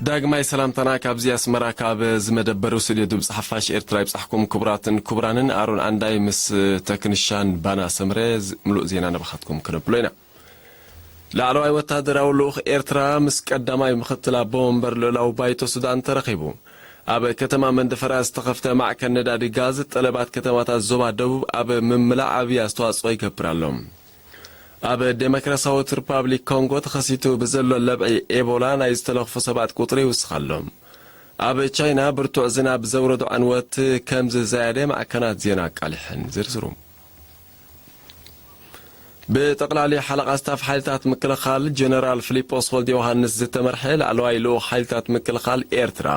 ዳግማይ ሰላምታና ካብዚ ኣስመራ ካብ ዝመደበሩ ስቱድዮ ድምፂ ሓፋሽ ኤርትራ ይብጻሕኩም። ክቡራትን ክቡራንን፣ ኣሮን ኣንዳይ ምስ ተክንሻን ባና ሰምረ ዝ-፣ ምሉእ ዜና ነባኻትኩም ክነብሎ ኢና። ላዕለዋይ ወታደራዊ ልኡኽ ኤርትራ ምስ ቀዳማይ ምኽትል ኣቦ ወንበር ልኡላዊ ባይቶ ሱዳን ተረኺቡ። ኣብ ከተማ መንደፈራ ዝተኸፍተ ማዕከን ነዳዲ ጋዝ ጠለባት ከተማታት ዞባ ደቡብ ኣብ ምምላእ ዓብዪ ኣስተዋጽኦ ይገብር ኣሎ። ኣብ ዴሞክራሲያዊት ሪፓብሊክ ኮንጎ ተኸሲቱ ብዘሎ ለብዒ ኤቦላ ናይ ዝተለኽፉ ሰባት ቁጽሪ ይውስኽ ኣሎ። ኣብ ቻይና ብርቱዕ ዝናብ ዘውረዶ ዕንወት ከም ዝዘያደ ማዕከናት ዜና ኣቃሊሐን። ዝርዝሩ። ብጠቕላሊ ሓለቓ ስታፍ ሓይልታት ምክልኻል ጀነራል ፊሊጶስ ወልደ ዮሃንስ ዝተመርሐ ላዕለዋይ ልኡኽ ሓይልታት ምክልኻል ኤርትራ፣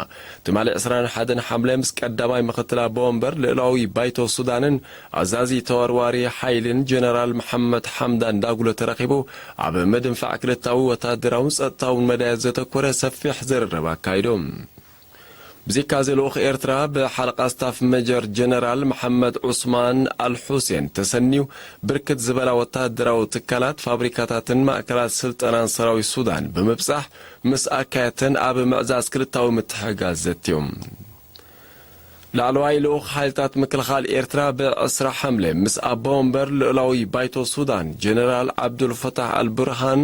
ትማሊ ዕስራን ሓደን ሓምለ ምስ ቀዳማይ ምኽትል ኣቦ ወንበር ልእላዊ ባይቶ ሱዳንን ኣዛዚ ተወርዋሪ ሓይልን ጀነራል መሓመድ ሓምዳን ዳጉሎ ተረኺቡ ኣብ ምድንፋዕ ክልታዊ ወታደራውን ጸጥታውን መዳያት ዘተኮረ ሰፊሕ ዝርርብ ኣካይዱ። ብዚካዚ ልኡኽ ኤርትራ ብሓለቓ ስታፍ መጀር ጀነራል መሓመድ ዑስማን ኣልሑሴን ተሰንዩ ብርክት ዝበላ ወታደራዊ ትካላት፣ ፋብሪካታትን ማእከላት ስልጠናን ሰራዊት ሱዳን ብምብጻሕ ምስ ኣካየተን ኣብ ምዕዛዝ ክልታዊ ምትሕግጋዝ ዘትዮም። ላዕለዋይ ልኡኽ ሓይልታት ምክልኻል ኤርትራ ብዕስራ ሓምለ ምስ ኣቦ ወንበር ልኡላዊ ባይቶ ሱዳን ጀነራል ዓብዱልፈታሕ ኣልቡርሃን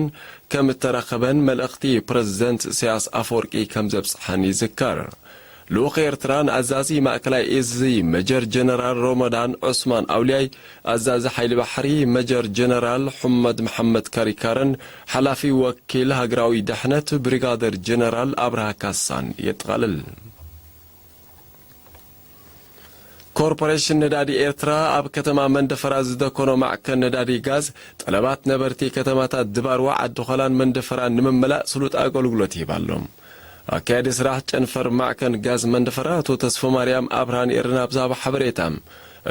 ከም እተራኸበን መልእኽቲ ፕረዚደንት ኢሳያስ ኣፈወርቂ ከም ዘብጽሐን ይዝከር። ልኡኽ ኤርትራ ንኣዛዚ ማእከላይ እዚ መጀር ጀነራል ሮሞዳን ዑስማን ኣውልያይ፣ ኣዛዚ ሓይሊ ባሕሪ መጀር ጀነራል ሑመድ መሓመድ ካሪካርን ሓላፊ ወኪል ሃገራዊ ድሕነት ብሪጋደር ጀነራል ኣብርሃ ካሳን የጠቓልል። ኮርፖሬሽን ነዳዲ ኤርትራ ኣብ ከተማ መንደፈራ ዝደኮኖ ማዕከን ነዳዲ ጋዝ ጠለባት ነበርቲ ከተማታት ድባርዋ፣ ዓዲ ኾላን መንደፈራን ንምምላእ ስሉጥ ኣገልግሎት ይህብ ኣሎ። ኣካያዲ ስራሕ ጨንፈር ማዕከን ጋዝ መንደፈራ ኣቶ ተስፎ ማርያም ኣብርሃ ንኤርና ኣብ ዝሃቦ ሓበሬታ፣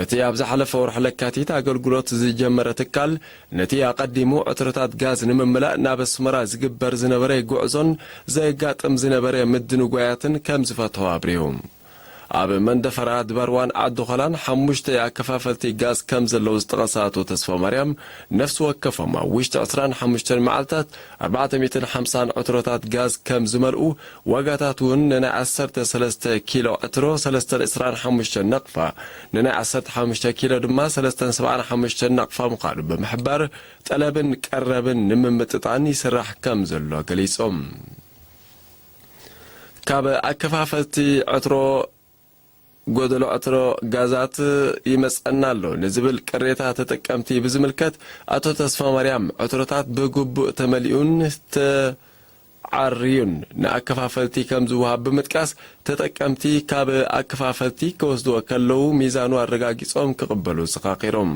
እቲ ኣብ ዝሓለፈ ወርሒ ለካቲት ኣገልግሎት ዝጀመረ ትካል ነቲ ኣቐዲሙ ዕትሮታት ጋዝ ንምምላእ ናብ ኣስመራ ዝግበር ዝነበረ ጉዕዞን ዘጋጥም ዝነበረ ምድንጓያትን ከም ዝፈትሖ ኣብሪሁ። ኣብ መንደፈራ፣ ድባርዋን ዓዲ ኾላን ሓሙሽተ ኣከፋፈልቲ ጋዝ ከም ዘለዉ ዝጠቐሰ ኣቶ ተስፋማርያም፣ ነፍሲ ወከፎም ኣብ ውሽጢ ዕስራን ሓሙሽተን መዓልታት ኣርባዕተ ሚእትን ሓምሳን ዕትሮታት ጋዝ ከም ዝመልኡ፣ ዋጋታት እውን ንናይ ዓሰርተ ሰለስተ ኪሎ ዕትሮ ሰለስተን ዕስራን ሓሙሽተን ናቕፋ፣ ንናይ ዓሰርተ ሓሙሽተ ኪሎ ድማ ሰለስተን ሰብዓን ሓሙሽተን ናቕፋ ምዃኑ ብምሕባር፣ ጠለብን ቀረብን ንምምጥጣን ይስራሕ ከም ዘሎ ገሊጾም። ካብ ኣከፋፈልቲ ዕትሮ፣ ጎደሎ ዕትሮ ጋዛት ይመጸና ኣሎ ንዝብል ቅሬታ ተጠቀምቲ ብዝምልከት፣ ኣቶ ተስፋማርያም፣ ዕትሮታት ብግቡእ ተመሊኡን ተዓርዩን ንኣከፋፈልቲ ከም ዝወሃብ ብምጥቃስ፣ ተጠቀምቲ ካብ ኣከፋፈልቲ ክወስድዎ ከለዉ ሚዛኑ ኣረጋጊጾም ክቕበሉ ዘኻኺሮም።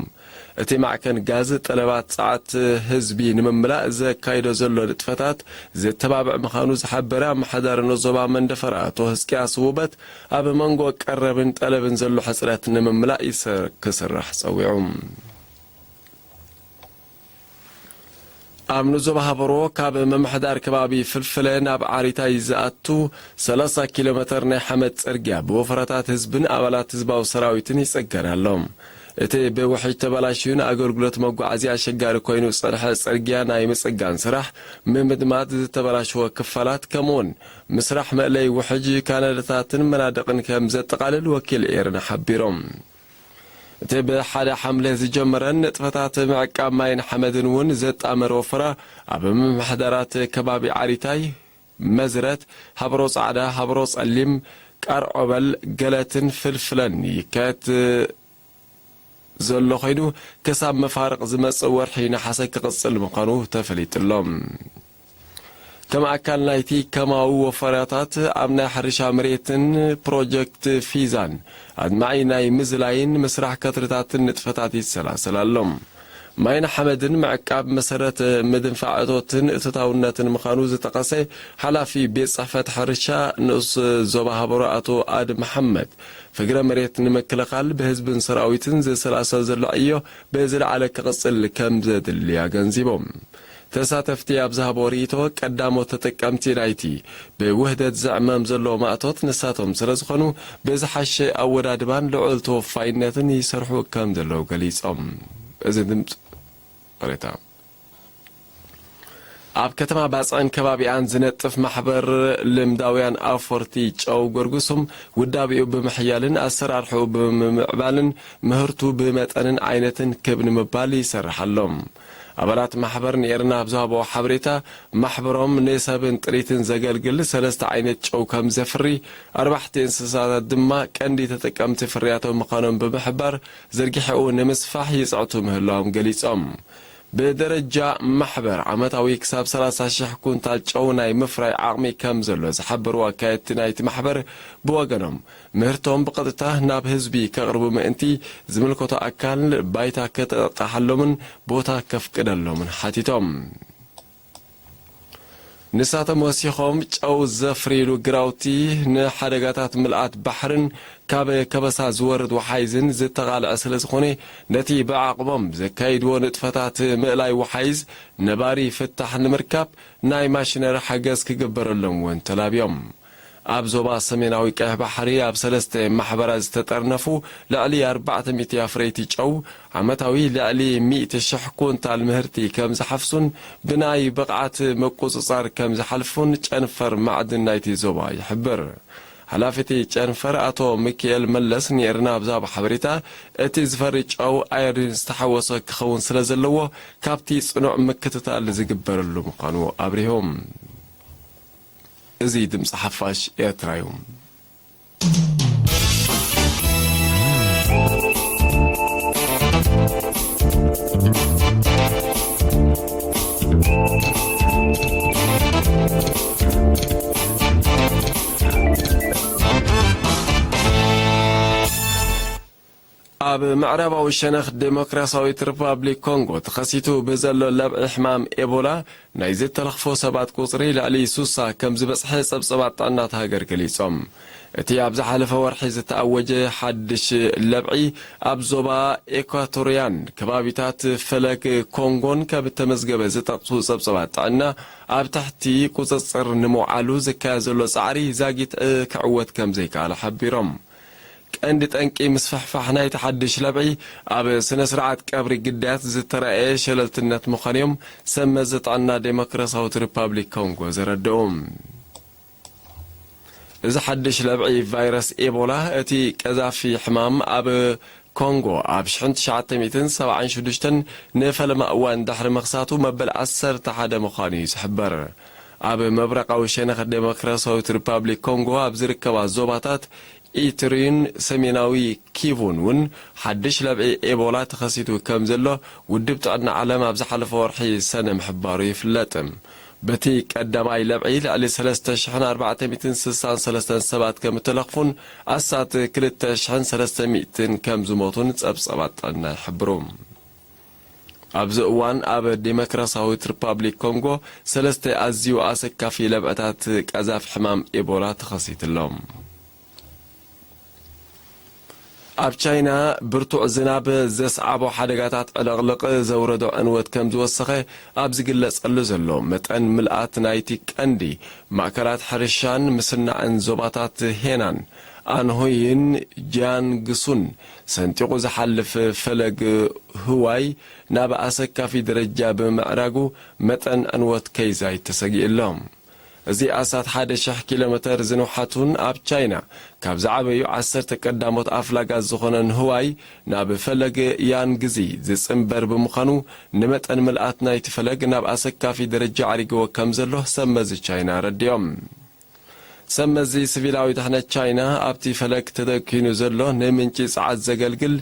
እቲ ማዕከን ጋዝ ጠለባት ጸዓት ህዝቢ ንምምላእ ዘካይዶ ዘሎ ንጥፈታት ዘተባብዕ ምዃኑ ዝሓበረ ኣመሓዳሪ ዞባ መንደፈራ ኣቶ ህዝቅያስ ውበት፣ ኣብ መንጎ ቀረብን ጠለብን ዘሎ ሕጽረት ንምምላእ ይሰ-፣ ክስራሕ ጸዊዑ። ኣብ ንዞባ ሃበሮ ካብ ምምሕዳር ከባቢ ፍልፍለ ናብ ዓሪታይ ዝኣቱ ሰላሳ ኪሎ ሜተር ናይ ሓመድ ጽርግያ ብወፈራታት ህዝብን ኣባላት ህዝባዊ ሰራዊትን ይጽገን ኣሎ። እቲ ብውሕጅ ተበላሽዩ ንኣገልግሎት መጓዓዝያ ኣሸጋሪ ኮይኑ ዝጸንሐ ጽርግያ ናይ ምጽጋን ስራሕ፣ ምምድማድ ዝተበላሸወ ክፋላት፣ ከምኡውን ምስራሕ መእለይ ውሕጅ ካናለታትን መናድቕን ከም ዘጠቓልል ወኪል ኤርና ሓቢሮም። እቲ ብሓደ ሓምለ ዝጀመረን ንጥፈታት ምዕቃብ ማይን ሓመድን እውን ዘጣመረ ወፈራ፣ ኣብ ምምሕዳራት ከባቢ ዓሪታይ፣ መዝረት፣ ሃብሮ ጻዕዳ፣ ሃብሮ ጸሊም፣ ቃርዖበል፣ ገለትን ፍልፍለን ይካየድ ዘሎ ኮይኑ፣ ክሳብ መፋርቕ ዝመጽእ ወርሒ ነሓሰ ክቕጽል ምዃኑ ተፈሊጡ ኣሎ። ከም ኣካል ናይቲ ከማዊ ወፈራታት፣ ኣብ ናይ ሕርሻ መሬትን ፕሮጀክት ፊዛን ኣድማዒ ናይ ምዝላይን ምስራሕ ከትርታትን ንጥፈታት ይሰላሰል ኣሎ። ማይን ሓመድን ምዕቃብ መሰረት ምድንፋዕ እቶትን እቶታውነትን ምዃኑ ዝጠቐሰ ሓላፊ ቤት ጽሕፈት ሕርሻ ንኡስ ዞባ ሃበሮ ኣቶ ኣድ መሓመድ፣ ፍግረ መሬት ንምክልኻል ብህዝብን ሰራዊትን ዝሰላሰል ዘሎ ዕዮ ብዝለዓለ ክቕጽል ከም ዘድሊ ኣገንዚቦም። ተሳተፍቲ ኣብ ዝሃቦ ርእይቶ፣ ቀዳሞት ተጠቀምቲ ናይቲ ብውህደት ዝዕመም ዘሎ ማእቶት ንሳቶም ስለ ዝኾኑ፣ ብዝሓሸ ኣወዳድባን ልዑል ተወፋይነትን ይሰርሑ ከም ዘለዉ ገሊጾም። እዚ ድምፂ ወሬታ። ኣብ ከተማ ባጽዕን ከባቢኣን ዝነጥፍ ማሕበር ልምዳውያን ኣውፈርቲ ጨው ጎርጉሱም ውዳቤኡ ብምሕያልን ኣሰራርሕኡ ብምምዕባልን ምህርቱ ብመጠንን ዓይነትን ክብ ንምባል ይሰርሕ ኣሎ። ኣባላት ማሕበር ንኤርና ኣብ ዝሃብዎ ሓበሬታ፣ ማሕበሮም ንሰብን ጥሪትን ዘገልግል ሰለስተ ዓይነት ጨው ከም ዘፍሪ፣ ኣርባሕቲ እንስሳታት ድማ ቀንዲ ተጠቀምቲ ፍርያቶም ምዃኖም ብምሕባር፣ ዝርግሐኡ ንምስፋሕ ይጽዕቱ ምህላዎም ገሊጾም። ብደረጃ ማሕበር ዓመታዊ ክሳብ ሰላሳ ሽሕ ኩንታል ጨው ናይ ምፍራይ ዓቕሚ ከም ዘሎ ዝሓበሩ ኣካየድቲ ናይቲ ማሕበር፣ ብወገኖም ምህርቶም ብቐጥታ ናብ ህዝቢ ከቕርቡ ምእንቲ ዝምልከቶ ኣካል ባይታ ከተጣሓሎምን ቦታ ከፍቅደሎምን ሓቲቶም። ንሳቶም ወሲኾም ጨው ዘፍርይሉ ግራውቲ ንሓደጋታት ምልኣት ባሕርን ካብ ከበሳ ዝወርድ ወሓይዝን ዝተቓልዐ ስለ ዝኾነ፣ ነቲ ብዓቕሞም ዘካይድዎ ንጥፈታት ምእላይ ወሓይዝ ነባሪ ፍታሕ ንምርካብ ናይ ማሽነሪ ሓገዝ ክግበረሎም እውን ተላብዮም። ኣብ ዞባ ሰሜናዊ ቀይሕ ባሕሪ ኣብ ሰለስተ ማሕበራት ዝተጠርነፉ ልዕሊ ኣርባዕተ ሚእቲ ኣፍረይቲ ጨው ዓመታዊ ልዕሊ ሚእቲ ሽሕ ኩንታል ምህርቲ ከም ዝሓፍሱን ብናይ ብቕዓት ምቁጽጻር ከም ዝሓልፉን ጨንፈር ማዕድን ናይቲ ዞባ ይሕብር። ሓላፊ እቲ ጨንፈር ኣቶ ሚኪኤል መለስ ንኤርና ኣብ ዝሃቦ ሓበሬታ፣ እቲ ዝፈሪ ጨው ኣዮዲን ዝተሓወሶ ክኸውን ስለ ዘለዎ፣ ካብቲ ጽኑዕ ምክትታል ዝግበረሉ ምዃኑ ኣብሪሆም። እዚ ድምጺ ሓፋሽ ኤርትራ እዩ። ኣብ ምዕራባዊ ሸነኽ ዴሞክራሲያዊት ሪፓብሊክ ኮንጎ ተኸሲቱ ብዘሎ ለብዒ ሕማም ኤቦላ፣ ናይ ዝተለኽፎ ሰባት ቁጽሪ ልዕሊ ሱሳ ከም ዝበጽሐ ጸብጸባት ጥዕና እታ ሃገር ገሊጾም። እቲ ኣብ ዝሓለፈ ወርሒ ዝተኣወጀ ሓድሽ ለብዒ፣ ኣብ ዞባ ኤኳቶርያን ከባቢታት ፈለግ ኮንጎን ከም እተመዝገበ ዝጠቕሱ ጸብጸባት ጥዕና፣ ኣብ ትሕቲ ቁጽጽር ንምውዓሉ ዝካየድ ዘሎ ጻዕሪ ዛጊት ክዕወት ከም ዘይከኣለ ሓቢሮም። ቀንዲ ጠንቂ ምስፍሕፋሕ ናይቲ ሓድሽ ለብዒ፣ ኣብ ስነ ስርዓት ቀብሪ ግዳያት ዝተራእየ ሸለልትነት ምዃኑ እዮም ሰብ መዚ ጥዕና ዴሞክራሲያዊት ሪፓብሊክ ኮንጎ ዘረድኡ። እዚ ሓድሽ ለብዒ ቫይረስ ኤቦላ፣ እቲ ቀዛፊ ሕማም ኣብ ኮንጎ ኣብ ሽሕን ትሽዓተ ሚእትን ሰብዓን ሽዱሽተን ንፈለማ እዋን ድሕሪ ምኽሳቱ መበል ዓሰርተ ሓደ ምዃኑ እዩ ዝሕበር። ኣብ ምብራቓዊ ሸነኽ ዴሞክራሲያዊት ሪፓብሊክ ኮንጎ ኣብ ዝርከባ ዞባታት ኢትሪን ሰሜናዊ ኪቩን እውን ሓድሽ ለብዒ ኤቦላ ተኸሲቱ ከም ዘሎ ውድብ ጥዕና ዓለም ኣብ ዝሓለፈ ወርሒ ሰነ ምሕባሩ ይፍለጥ። በቲ ቀዳማይ ለብዒ ልዕሊ ሰለስተ ሽሕን ኣርባዕተ ሚእትን ስሳን ሰለስተን ሰባት ከም እተለኽፉን ኣስታት ክልተ ሽሕን ሰለስተ ሚእትን ከም ዝሞቱን ጸብጸባት ጥዕና ይሕብሩ። ኣብዚ እዋን ኣብ ዴሞክራሲያዊት ሪፓብሊክ ኮንጎ ሰለስተ ኣዝዩ ኣሰካፊ ለብዕታት ቀዛፊ ሕማም ኤቦላ ተኸሲትሎም። ኣብ ቻይና ብርቱዕ ዝናብ ዘስዓቦ ሓደጋታት ዕልቕልቕ ዘውረዶ ዕንወት ከም ዝወሰኸ ኣብ ዝግለጸሉ ዘሎ፣ መጠን ምልኣት ናይቲ ቀንዲ ማእከላት ሕርሻን ምስናዕን ዞባታት ሄናን፣ ኣንሁይን ጂያንግሱን ሰንጢቑ ዝሓልፍ ፈለግ ህዋይ ናብ ኣሰካፊ ደረጃ ብምዕራጉ፣ መጠን ዕንወት ከይዛይድ ተሰጊኡ ኣሎ። እዚ ኣስታት ሓደ ሽሕ ኪሎ ሜተር ዝንውሓቱን ኣብ ቻይና ካብ ዝዓበዩ ዓሰርተ ቀዳሞት ኣፍላጋት ዝኾነን ህዋይ፣ ናብ ፈለግ ያንግዚ ዝጽንበር ብምዃኑ፣ ንመጠን ምልኣት ናይቲ ፈለግ ናብ ኣሰካፊ ደረጃ ኣዕሪግዎ ከም ዘሎ ሰብ መዚ ቻይና ኣረዲኦም። ሰብ መዚ ሲቪላዊ ድሕነት ቻይና፣ ኣብቲ ፈለግ ተደኪኑ ዘሎ ንምንጪ ጸዓት ዘገልግል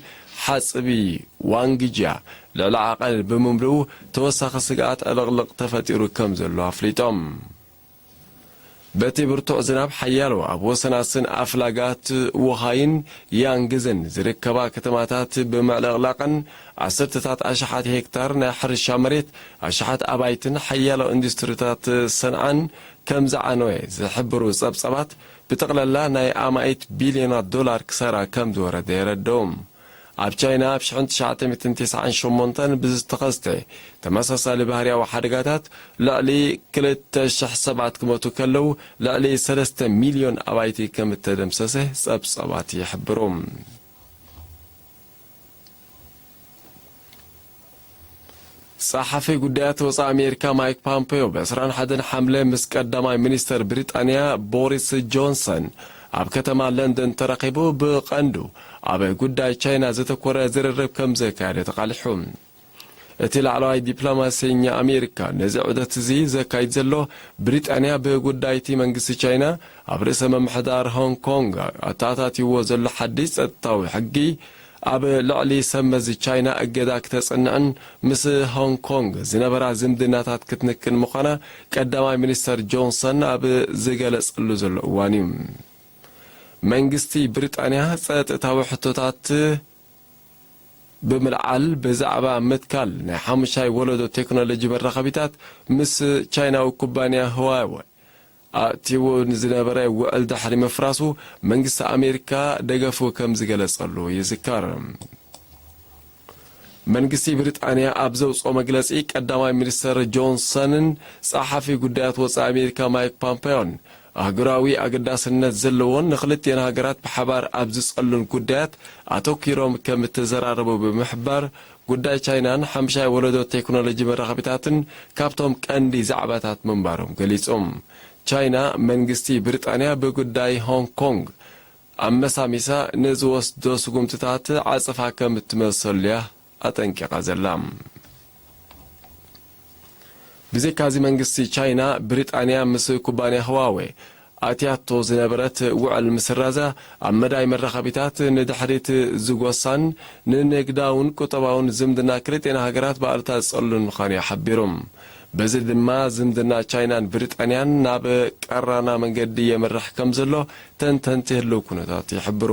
ሓጽቢ ዋንግጅያ ልዕሊ ዓቐን ብምምልኡ፣ ተወሳኺ ስግኣት ዕልቕልቕ ተፈጢሩ ከም ዘሎ ኣፍሊጦም። በቲ ብርቱዕ ዝናብ፣ ሓያሎ ኣብ ወሰናስን ኣፍላጋት ውሃይን ያንግዝን ዝርከባ ከተማታት ብምዕልቕላቕን፣ ዓሰርተታት ኣሽሓት ሄክታር ናይ ሕርሻ መሬት፣ ኣሽሓት ኣባይትን ሓያሎ ኢንዱስትሪታት ሰንዓን ከም ዝዓነወ ዝሕብሩ ጸብጻባት፣ ብጠቕላላ ናይ ኣማኢት ቢልዮናት ዶላር ክሳራ ከም ዝወረደ የረድኡ። ኣብ ቻይና ኣብ ሽሕን ትሽዓተ ሚእትን ተስዓን ሸሞንተን ብዝተኸስተ ተመሳሳሊ ባህርያዊ ሓደጋታት ልዕሊ ክልተ ሽሕ ሰባት ክሞቱ ከለዉ፣ ልዕሊ ሰለስተ ሚልዮን ኣባይቲ ከም እተደምሰሰ ጸብጻባት ይሕብሩ። ጸሓፊ ጉዳያት ወጻኢ ኣሜሪካ ማይክ ፖምፔዮ ብ ዕስራን ሓደን ሓምለ ምስ ቀዳማይ ሚኒስተር ብሪጣንያ ቦሪስ ጆንሰን ኣብ ከተማ ለንደን ተራኺቡ፣ ብቐንዱ ኣብ ጉዳይ ቻይና ዘተኮረ ዝርርብ ከም ዘካየደ ተቓሊሑ። እቲ ላዕለዋይ ዲፕሎማሰኛ ኣሜሪካ ነዚ ዑደት እዚ ዘካይድ ዘሎ፣ ብሪጣንያ ብጉዳይ እቲ መንግስቲ ቻይና ኣብ ርእሰ ምምሕዳር ሆንግ ኮንግ ኣተኣታትይዎ ዘሎ ሓድሽ ጸጥታዊ ሕጊ ኣብ ልዕሊ ሰብ መዚ ቻይና እገዳ ክተጽንዕን ምስ ሆንግ ኮንግ ዝነበራ ዝምድናታት ክትንክን ምዃና ቀዳማይ ሚኒስተር ጆንሰን ኣብ ዝገለጸሉ ዘሎ እዋን እዩ። መንግስቲ ብሪጣንያ ጸጥታዊ ሕቶታት ብምልዓል ብዛዕባ ምትካል ናይ ሓሙሻይ ወለዶ ቴክኖሎጂ መራኸቢታት ምስ ቻይናዊ ኩባንያ ህዋወ ኣእትይዎ ንዝነበረ ውዕል ድሕሪ ምፍራሱ፣ መንግስቲ ኣሜሪካ ደገፉ ከም ዝገለጸሉ ይዝከር። መንግስቲ ብሪጣንያ ኣብ ዘውጽኦ መግለጺ፣ ቀዳማይ ሚኒስተር ጆንሰንን ጸሓፊ ጉዳያት ወጻኢ ኣሜሪካ ማይክ ፖምፔዮን ኣህጉራዊ ኣገዳስነት ዘለዎን ንኽልቲኤን ሃገራት ብሓባር ኣብ ዝጸሉን ጉዳያት ኣተኲሮም ከም እተዘራረቡ ብምሕባር፣ ጉዳይ ቻይናን ሓምሻይ ወለዶ ቴክኖሎጂ መራኸቢታትን ካብቶም ቀንዲ ዛዕባታት ምንባሮም ገሊጾም። ቻይና መንግስቲ ብሪጣንያ ብጉዳይ ሆንግ ኮንግ ኣመሳሚሳ ንዝወስዶ ስጉምትታት ዓጸፋ ከም እትመልሰሉ እያ ኣጠንቂቓ ዘላ። ብዘይካዚ መንግስቲ ቻይና፣ ብሪጣንያ ምስ ኩባንያ ህዋዌ ኣትያቶ ዝነበረት ውዕል ምስራዛ፣ ኣብ መዳይ መራኸቢታት ንድሕሪት ዝጎሳን ንንግዳውን ቁጠባውን ዝምድና ክልቲኤን ሃገራት ብኣሉታ ዝጸሉን ምዃኑ እዩ ሓቢሩ። በዚ ድማ ዝምድና ቻይናን ብሪጣንያን ናብ ቀራና መንገዲ የምርሕ ከም ዘሎ ተንተንቲ ህልው ኩነታት ይሕብሩ።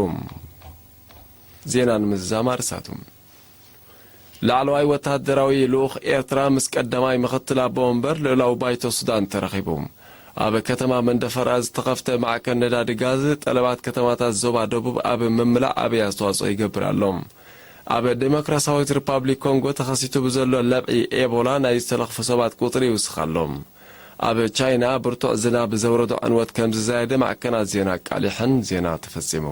ዜና ንምዝዛም ኣርእስታቱ። ላዕለዋይ ወተሃደራዊ ልኡኽ ኤርትራ ምስ ቀዳማይ ምኽትል ኣቦ ወንበር ልኡላዊ ባይቶ ሱዳን ተራኺቡ። ኣብ ከተማ መንደፈራ ዝተኸፍተ ማዕከን ነዳዲ ጋዝ፣ ጠለባት ከተማታት ዞባ ደቡብ ኣብ ምምላእ ዓብዪ ኣስተዋጽኦ ይገብር ኣሎ። ኣብ ዴሞክራሲያዊት ሪፓብሊክ ኮንጎ ተኸሲቱ ብዘሎ ለብዒ ኤቦላ ናይ ዝተለኽፉ ሰባት ቁጽሪ ይውስኽ ኣሎ። ኣብ ቻይና ብርቱዕ ዝናብ ዘውረዶ ዕንወት ከም ዝዛየደ ማዕከናት ዜና ኣቃሊሐን። ዜና ተፈጺሙ።